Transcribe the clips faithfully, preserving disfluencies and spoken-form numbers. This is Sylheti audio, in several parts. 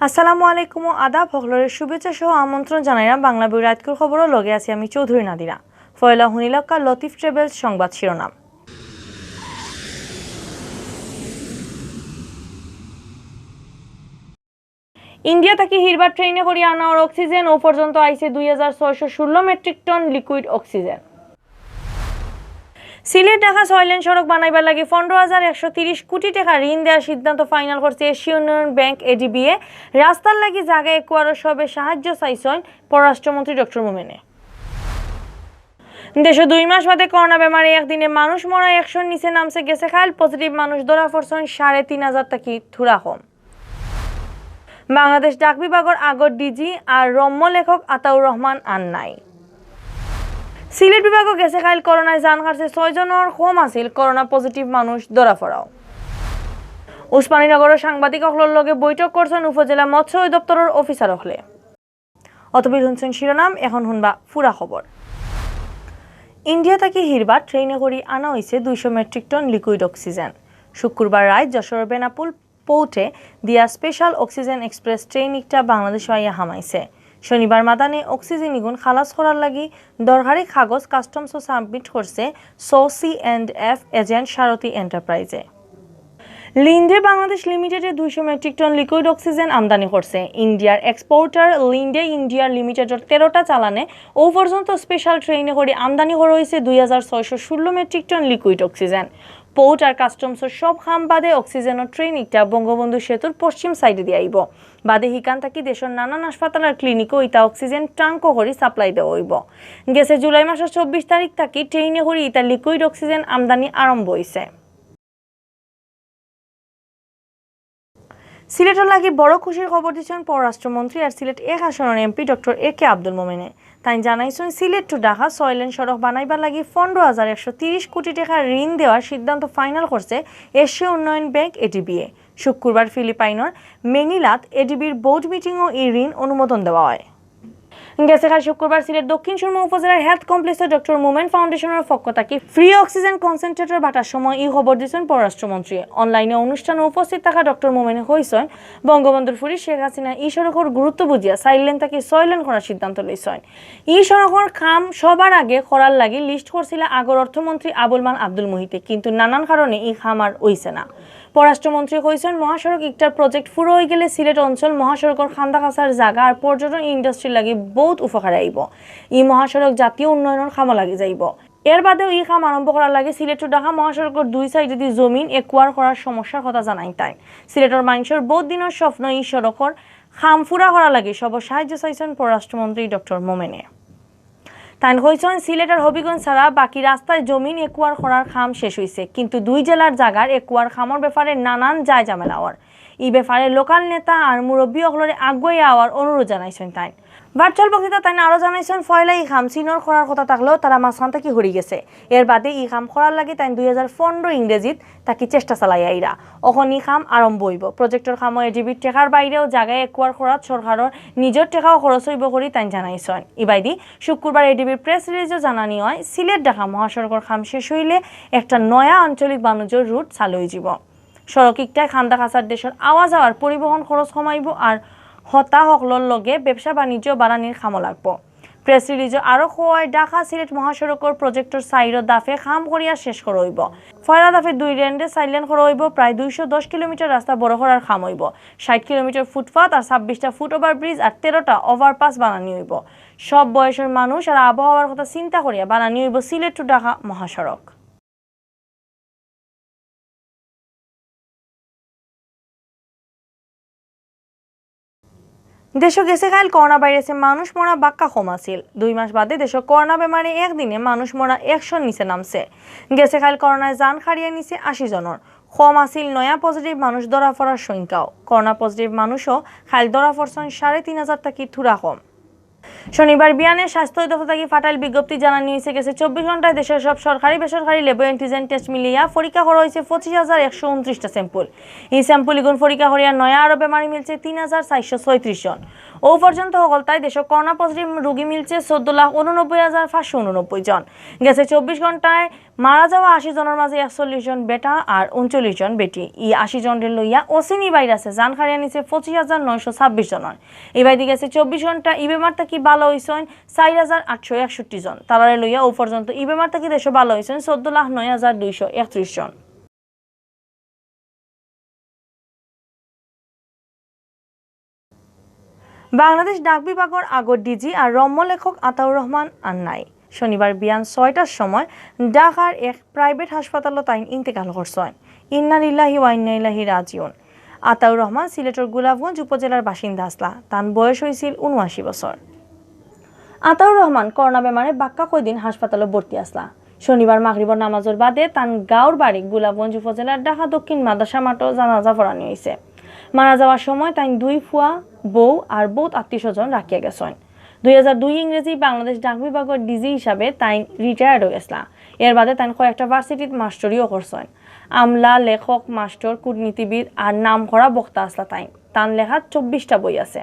আসসালামু আলাইকুম ও আদাব, হকলরে শুভেচ্ছা সহ আমন্ত্রণ জানাইরাম বাংলা বই রাইতকুর খবরর লগে আছি আমি চৌধুরী নাদিরা। পয়লা হুনিলাউক্কা লতিফ ট্রাভেলস সংবাদ শিরোনাম। ইন্ডিয়া থাকি হিরবার ট্রেইনে করি আনা অর অক্সিজেন অউ পর্যন্ত আইছে দুই হাজার ছয়শো ষোলো metric ton liquid oxygen. Sylhet Dhaka ছয় লেন সড়ক বানাইবার লাগি পনেরো হাজার একশো তিরিশ কোটি টেকা ঋণ দেওয়ার সিদ্ধান্ত ফাইনাল করছে এশিয়া উন্নয়ন ব্যাংক, এডিবিএ। রাস্তার লাগি জাগা একুয়ারর সবে সাহায্য চাইছইন পররাষ্ট্রমন্ত্রী ডক্টর মোমেনে। দেশো দুই মাস বাদে করোনা বেমারে একদিনে মানুষ মরা একশোর নিচে নামছে। গেছে কাইল পজিটিভ মানুষ ধরা পড়ছইন সাড়ে তিন হাজার থাকি থুড়া কম। বাংলাদেশ ডাক বিভাগর আগর ডিজি আর রম্য লেখক আতাউর রহমান আর নাই। সিলেট বিভাগো গেছে কাইল করোনায় জান হারছে ছয় জনর, কম আছিল করোনা পজিটিভ মানুষ ধরা পড়াও। উসমানীনগরর সাংবাদিক অকলর লগে বৈঠক করছইন উপজেলা মৎস্য অধিদপ্তরর অফিসার অকলে। অতবিল হুনছইন শিরোনাম, এখন হুনবা পুরা খবর। ইন্ডিয়া থাকি হিরবার ট্রেইনে করি আনা অইছে দুইশো মেট্রিক টন লিকুইড অক্সিজেন। শুক্রবার রাইত যশোরর বেনাপুল পোর্টে দিয়া স্পেশাল অক্সিজেন এক্সপ্রেস ট্রেইন একটা বাংলাদেশো আইয়া হামাইছে। শনিবার মাদানে অক্সিজেন ইগুন খালাস করার লাগি দরকারি কাগজ কাস্টমসো সাবমিট করছে সি অ্যান্ড এফ এজেন্ট সারথি এন্টারপ্রাইজে। লিন্ডে বাংলাদেশ লিমিটেডে দুইশো মেট্রিক টন লিকুইড অক্সিজেন আমদানি করছে। ইন্ডিয়ার এক্সপোর্টার লিন্ডে ইন্ডিয়া লিমিটেডর তেরোটা চালানে অউ পর্যন্ত স্পেশাল ট্রেইনে করি আমদানি করা অইছে দুই হাজার ছয়শো ষোলো metric ton liquid oxygen. Port আর কাস্টমসর সব কাম বাদে অক্সিজেনর ট্রেইন একটা বঙ্গবন্ধু সেতুর পশ্চিম সাইডে দিয়া আইবো। বাদে হিকান থাকি দেশর নানান হাসপাতাল আর ক্লিনিকো ইতা অক্সিজেন ট্রাঙ্কো করি সাপ্লাই দেওয়া অইবো। গেছে জুলাই মাসর চব্বিশ তারিখ থাকি ট্রেইনে করি ইতা লিকুইড অক্সিজেন আমদানি আরম্ভ অইছে। সিলেটর লাগি বড় খুশির খবর দিছইন পররাষ্ট্রমন্ত্রী আর সিলেট এক আসনর এমপি ডক্টর এ কে আব্দুল মোমেনে। তাইন জানাইছইন, সিলেট to ঢাকা ছয় লেন সড়ক বানাইবার লাগি পনেরো হাজার একশো তিরিশ কোটি টেকা ঋণ দেওয়ার সিদ্ধান্ত ফাইনাল করছে এশিয়া উন্নয়ন ব্যাংক, এডিবিএ। শুক্রবার ফিলিপাইনর মেনিলাত এডিবির বোর্ড মিটিংও ই ঋণ অনুমোদন দেওয়া হয়। গেছে কাইল শুক্রবার সিলেট দক্ষিণ সুরমা উপজেলার হেলথ কমপ্লেক্সো ডক্টর মোমেন ফাউন্ডেশনর পক্ষ থাকি ফ্রি অক্সিজেন কনসেন্ট্রেটর বাটার সময় ই খবর দিছইন পররাষ্ট্রমন্ত্রী। অনলাইনে অনুষ্ঠানো উপস্থিত থাকা ডক্টর মোমেনে কইছইন, বঙ্গবন্ধুর ফুরি শেখ হাসিনা ই সড়কর গুরুত্ব বুঝিয়া চাইর লেন থাকি ছয় লেন করার সিদ্ধান্ত লইছইন। ই সড়কর কাম সবার আগে করার লাগি লিস্ট করছিলা আগর অর্থমন্ত্রী আবুল মান আব্দুল মুহিতে, কিন্তু নানান কারণে ই কাম আর অইছে না। পররাষ্ট্রমন্ত্রী কইছইন, মহাসড়ক ইকটার প্রজেক্ট পুরো অইগেলে সিলেট অঞ্চল মহাসড়কর কান্দা-কাছার জাগা আর পর্যটন ইন্ডাস্ট্রির লাগি বউত উপকারে আইবো। ই মহাসড়ক জাতীয় উন্নয়নর কামো লাগি যাইবো। এর বাদেও ই কাম আরম্ভ করার লাগি সিলেট to ঢাকা মহাসড়কর দুই সাইডেদি জমিন একুয়ার করার সমস্যার কথা জানাইন তাইন। সিলেটর মানষর বউত দিনর স্বপ্ন ই সড়কর কাম পুরা করার লাগি সবর সাহায্য চাইছইন পররাষ্ট্রমন্ত্রী ডক্টর মোমেনে। তাইন কইছইন, সিলেট আর হবিগঞ্জ ছাড়া বাকি রাস্তায় জমিন একুয়ার করার কাম শেষ অইছে, কিন্তু দুই জেলার জাগার একুয়ার কামর ব্যাপারে নানান যায় ঝামেলা অর। ই ব্যাপারে লোকাল নেতা আর মুরব্বি অকলরে আগুয়াইয়া আওয়ার অনুরোধ জানাইছইন তাইন। ভার্চুয়াল বক্তৃতা তাইন আরো জানাইছইন, পয়লা ই কাম চীনর করার কথা থাকলেও তারা মাঝখান থাকি হরি গেছে। এর বাদে ই কাম করার লাগি তাইন দুই হাজার পনেরো ইংরেজিত থাকি চেষ্টা চালাই আইরা। অখন ই কাম আরম্ভ অইবো। প্রজেক্টর কামো এডিবির টেকার বাইরেও জাগায় একুয়ার করাত সরকারর নিজর টেকাও খরচ অইবো করি তাইন জানাইছইন। ইবায়দি শুক্রবার এডিবির প্রেস রিলিজো জানানি অয়, সিলেট ঢাকা মহাসড়কর কাম শেষ অইলে একটা নয়া আঞ্চলিক বাণিজ্য রুট চালু অইযিবো। সড়ক ইকটায় কান্দা-কাছার দেশর আওয়া যাওয়ার পরিবহন খরচ কমাইবো আর হতা হকলর লগে ব্যবসা বাণিজ্য বাড়ানির কামো লাগবো। প্রেস রিলিজো আরো কওয়া অয়, ঢাকা সিলেট মহাসড়কর প্রজেক্টর চাইরো দাফে কাম করিয়া শেষ করা অইবো। পয়লা দাফে দুই লেনরে চাইর লেন করা অইবো, প্রায় দুইশো দশ কিলোমিটার রাস্তা বড় করার কাম অইবো। ষাইট কিলোমিটার ফুটপাত আর ছাব্বিশটা ফুট ওভার ব্রিজ আর তেরোটা ওভারপাস বানানি অইবো। সব বয়সর মানুষ আর আবহাওয়ার কথা চিন্তা করিয়া বানানি অইবো সিলেট to ঢাকা মহাসড়ক। দেশো গেছে কাইল করোনা ভাইরাসে মানুষ মরা বাক্কা কম আছিল। দুই মাস বাদে দেশো করোনা বেমারে একদিনে মানুষ মরা একশোর নিচে নামছে। গেছে কাইল করোনায় জান কাড়িয়া নিছে আশি জনর। কম আছিল নয়া পজিটিভ মানুষ ধরা পড়ার সংখ্যাও। করোনা পজিটিভ মানুষও কাইল ধরা পড়ছইন সাড়ে তিন হাজার থাকি থুড়া কম। শনিবার বিয়ানে স্বাস্থ্য দপ্তর থাকি ফাটাইল বিজ্ঞপ্তি জানানি অইছে, গেছে চব্বিশ ঘন্টায় দেশর সব সরকারি বেসরকারি ল্যাবো অ্যান্টিজেন টেস্ট মিলিয়া পরীক্ষা করা অইছে পঁচিশ হাজার একশো ঊনত্রিশটা স্যাম্পল। ই স্যাম্পল ইগুন পরীক্ষা করিয়া নয়া আরো বেমারি মিলছে তিন হাজার চারশো ছয়ত্রিশ জন। ও পর্যন্ত হকলতায় দেশো করোনা পজিটিভ রোগী মিলছে চৌদ্দ লাখ ঊননব্বই হাজার পাঁচশো ঊননব্বই জন। গেছে চব্বিশ ঘন্টায় মারা যাওয়া আশি জনর মাঝে একচল্লিশ জন বেটা আর ঊনচল্লিশ জন বেটি। ই আশি জনরে লইয়া অশ্বিনী ভাইরাসে জান হারাইয়া নিছে পঁচিশ হাজার নয়শো ছাব্বিশ জনর। ইবাদি গেছে চব্বিশ ঘন্টা ই বেমার থাকি ভালা অইছইন চাইর হাজার আটশো একষট্টি জন। তারারে লইয়া ও পর্যন্ত ই বেমার থাকি দেশো ভালা অইছইন চৌদ্দ লাখ নয় হাজার দুইশো একত্রিশ জন। বাংলাদেশ ডাক বিভাগর আগর ডিজি আর রম্য লেখক আতাউর রহমান আর নাই। শনিবার বিয়ান ছয়টার সময় ঢাকার এক প্রাইভেট হাসপাতালো তাইন ইন্তেকাল করছইন। ইন্না লিল্লাহি ওয়া ইন্না ইলাইহি রাজিউন। আতাউর রহমান সিলেটর গোলাপগঞ্জ উপজেলার বাসিন্দা আছলা। তান বয়স অইছিল ঊনআশি বছর। আতাউর রহমান করোনা বেমারে বাক্কা কয়দিন হাসপাতালো ভর্তি আছলা। শনিবার মাগরিবর নামাজর বাদে তান গাঁওর বাড়ি গোলাপগঞ্জ উপজেলার ঢাকা দক্ষিণ মাদ্রাসা মাঠো জানাজা পড়ানি অইছে। মারা যাওয়ার সময় তাইন দুই ফুয়া, বউ আর বউত আত্মীয় স্বজন রাখিয়া গেছইন। দুই হাজার দুই ইংরেজি বাংলাদেশ ডাক বিভাগর ডিজি হিসাবে তাইন রিটায়ার্ডও গেছলা। এর বাদে তাইন কয়েকটা ভার্সিটিত মাস্টরিও করছইন। আমলা, লেখক, মাস্টর, কূটনীতিবিদ আর নামকরা বক্তা আছলা তাইন। তান লেখা চব্বিশটা বই আছে।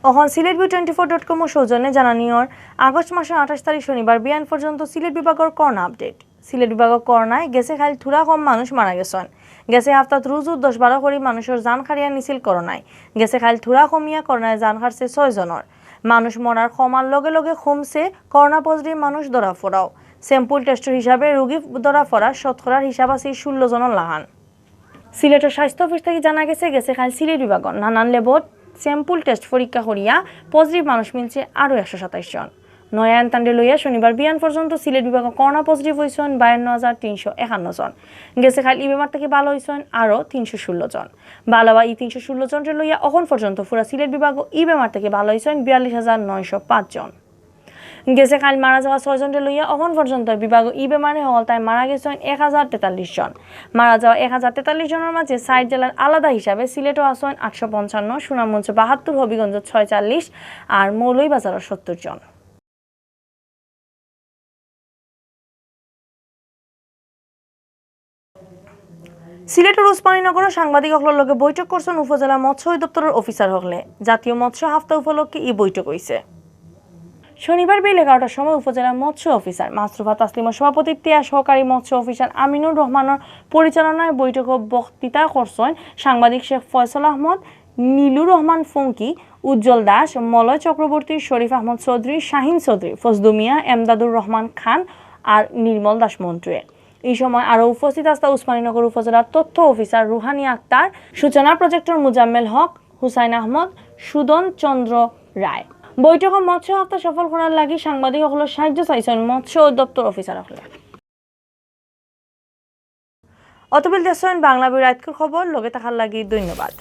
অখন Sylhet view twenty four dot কমর সৌজন্যে জানানি অর আগস্ট মাসর আঠাশ তারিখ শনিবার বিয়ান পর্যন্ত সিলেট বিভাগর করোনা আপডেট। সিলেট বিভাগর করোনায় গেছে কাইল থুড়া কম মানুষ মারা গেছইন। গেছে হাপ্তাত রুজু দশ বারো করি মানুষর জান হারাইয়া নিছিল করোনায়। গেছে কাইল থুড়া কমিয়া করোনায় জান হারছে ছয় জনর। মানুষ মরার কমার লগে লগে কমছে করোনা পজিটিভ মানুষ ধরা পড়াও। স্যাম্পল টেস্টর হিসাবে রুগী ধরা পড়ার শতকরার হিসাব আছে ষোলো জনর লাখান। সিলেটর স্বাস্থ্য অফিস থাকি জানা গেছে, গেছে কাইল সিলেট বিভাগর নানান ল্যাবত স্যাম্পল টেস্ট পরীক্ষা করিয়া পজিটিভ মানুষ মিলছে আরও একশো সাতাইশ জন। নয়া আন্তানরে লইয়া শনিবার বিয়ান পর্যন্ত সিলেট বিভাগো করোনা পজিটিভ অইছইন বায়ান্ন হাজার তিনশো একান্ন জন। গেছে কাইল ই বেমার থাকি ভালা অইছইন আরও তিনশো ষোলো জন। ভালা অওয়া ই তিনশো ষোলো জনরে লইয়া অখন পর্যন্ত পুরা সিলেট বিভাগো ই বেমার থাকি ভালা অইছইন বিয়াল্লিশ হাজার নয়শো পাঁচ জন। গেছে কাইল মারা যাওয়া ছয় জনরে লইয়া অখন পর্যন্ত বিভাগো ই বেমারে হকলতায় মারা গেছইন এক হাজার তেতাল্লিশ জন। মারা যাওয়া এক হাজার তেতাল্লিশ জনর মাঝে সাইট জেলার আলাদা হিসাবে সিলেটো আছইন আটশো পঞ্চান্ন, সুনামগঞ্জ বাহাত্তর, হবিগঞ্জ ছয়চল্লিশ আর মৌলভীবাজারো সত্তর জন। সিলেটর উসমানীনগরো সাংবাদিক অকলর লগে বৈঠক করছইন উপজেলা মৎস্য অধিদপ্তরর অফিসার অকলে। জাতীয় মৎস্য হাপ্তা উপলক্ষে ই বৈঠক অইছে। শনিবার বিল এগারোটার সময় উপজেলা মৎস্য অফিসার মাসরুফা তাসলিমর সভাপতিত্বে আর সহকারী মৎস্য অফিসার আমিনুর রহমানর পরিচালনায় বৈঠকো বক্তৃতা করছইন সাংবাদিক শেখ ফয়সল আহমদ, নীলুর রহমান ফঙ্কি, উজ্জ্বল দাস, মলয় চক্রবর্তী, শরীফ আহমদ চৌধুরী, শাহিন চৌধুরী, ফজলু মিয়া, এমদাদুর রহমান খান আর নির্মল দাস মন্টুয়ে। ই সময় আরো উপস্থিত আছলা উসমানীনগর উপজেলার তথ্য অফিসার রুহানি আক্তার, সূচনা প্রজেক্টর মুজাম্মেল হক, হুসাইন আহমদ, সুদন চন্দ্র রায়। বৈঠকো মৎস্য হাপ্তা সফল করার লাগি সাংবাদিক অকলর সাহায্য চাইছইন মৎস্য অধিদপ্তর অফিসার অকলে। অতবিল দেখছইন বাংলা বিউ রাইতকুর খবর, লগে থাকার লাগি ধন্যবাদ।